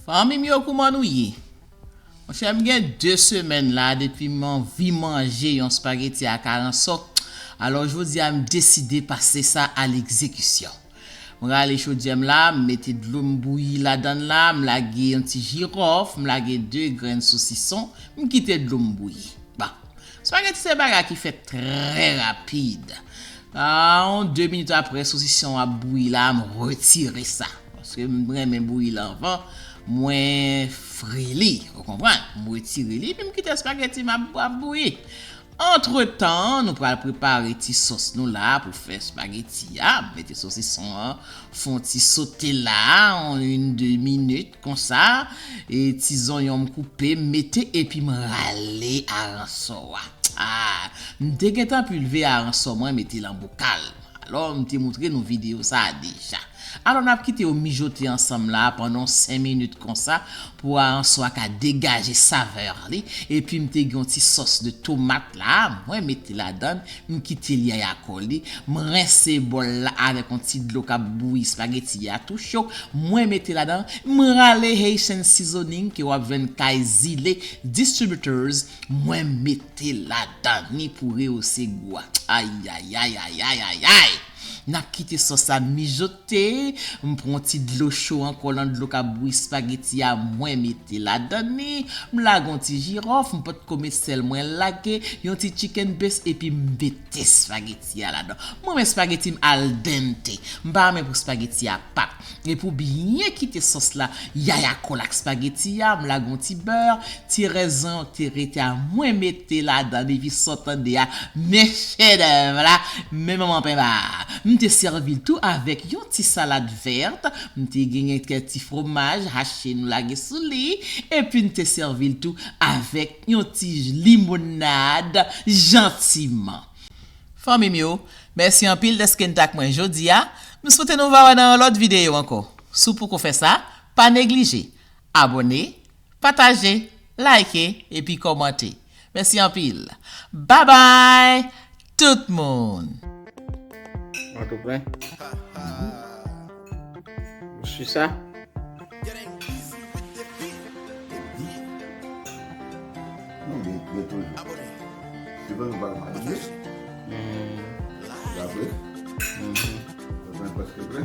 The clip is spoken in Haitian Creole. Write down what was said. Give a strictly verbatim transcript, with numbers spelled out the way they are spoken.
Fanmi m yo, kouman nou ye? Monchè, m gen de semèn la depi m anvi manje yon spageti ak aransò. Alò, jodi a, m deside pase sa a legzekisyon. M rale chodyè m la, m mete dlo m bouyi ladan l la, m lage yon ti jiròf, m lage de grenn sosison, m kite dlo m bouyi. Bon, spageti se bagay ki fèt trè rapid. A, yon de minit apre, sosison ap bouyi la, m retire sa. Paske m renmen bouyi l anvan mwen fri li, ou konprann? M retire li, epi m kite espageti m ap, ap bouyi. Antretan, nou pral prepare ti sòs nou la pou fè espageti a. M mete sosison an, fè yon ti sote la, yon, yon de minit konsa. E ti zonyon m koupe, m mete, epi m rale aransò a. Ah, m te gentan pilve aransò mwen, mete l an bokal. Alò, m te moutre nou videyo sa a deja. Alò, n ap kite yo mijote ansanm la pandan senk minit konsa pou aransò a ka degaje savè li. Epi m te gen yon ti sòs de tomat la, mwen mete ladan, m kite l yayakò li. M rense bòl la avèk yon ti dlo k ap bouyi, espageti a tou cho, mwen mete ladan. M rale Haitian seasoning ke w ap jwenn kay Zile Distributors, mwen mete ladan ni pou rehose gou a. Ayayayayayayay! N ap kite sòs la mijote. M pran yon ti dlo cho ankò nan dlo k ap bouyi espageti a, mwen mete ladan ni. M lage yon ti jiròf, m potko met sèl, mwen lage yon ti chicken base epi m mete espageti a ladan. Mwen men espageti m al dente. M pa renmen pou espageti a pat. E pou byen kite sòs la yayakò l ak espageti a, m lage yon ti bè, ti rès zonyon ki te rete a, mwen mete ladan epi sa w tande a, men chèdèv la, men manman penba. M te sèvi l tou avèk yon ti salad vèt, m te genyen kèk ti fromaj hache nou lage sou li, epi m te sèvi l tou avèk yon ti limonad jantiman. Fanmi m yo, mèsi anpil dèske n t ak mwen jodi a. M swete nou va wè nan yon lòt videyo ankò. Si w poko fè sa, pa neglije abòne, pataje, like epi kòmante. Mèsi anpil. Babay tout moun. Mwen tou plen. Ou si sa? Nou gen, gen toujou. Se pa nou pa mache. Dapre? Mwen prèske prè.